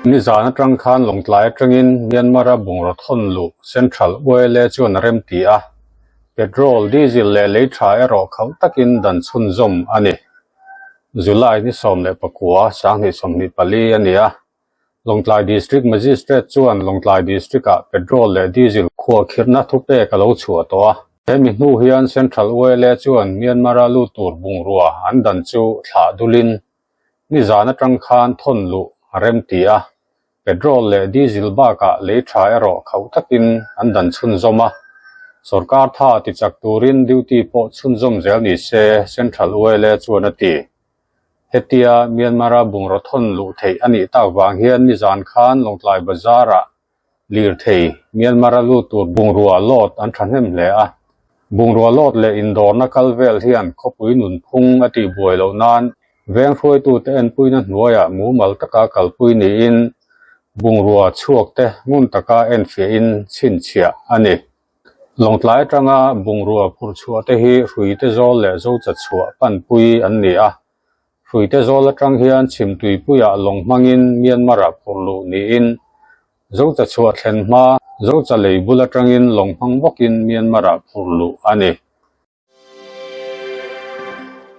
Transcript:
Nizan atang khan Lawngtlai atangin Myanmar-a bungraw thawn luh Central YLA chuan a remti a, petrol, diesel leh lei tha erawh khauh takin dan chhunzawm a ni. July ni 19, 2024 a ni a, Lawngtlai District Magistrate chuan Lawngtlai District-ah petrol leh diesel khuahkhirhna thupek a lo chhuah tawh a. He mi hnu hian Central YLA chuan Myanmar-a lut tur bungrua an dan chu thlah dulin nizan atang khan thawn luh a rem ti a, petrol leh diesel bakah lei tha erawh khauh takin an dan chhunzawm a. Sorkar tha tichak turin duty pawh chhunzawm zel ni se, Central YLA chuan a ti. Hetia Myanmar-a bungraw thawn luh theih a nih tak vang hian nizan khan Lawngtlai Bazar-ah lirthei Myanmar-a lut tur bungrua load an thahnem hle a. Bungrua load leh indawrna kal vel hian khawpui nunphung a tihbuai loh nan veng hruaitute enpuina hnuaiah mumal taka kalpui niin bungrua chhuakte ngun taka enfiahin chhinchhiah a ni. Lawngtlai atanga bungrua phurh chhuah te hi hruite zawl leh zocha chhuah panpui an ni a. Hruite zawl atang hian chhimtuipuiah lawng hmangin Myanmar-ah phurh luh niin zocha chhuah thlen hma zocha lei bul atangin lawng hmang bawkin Myanmar-ah phurh luh a ni.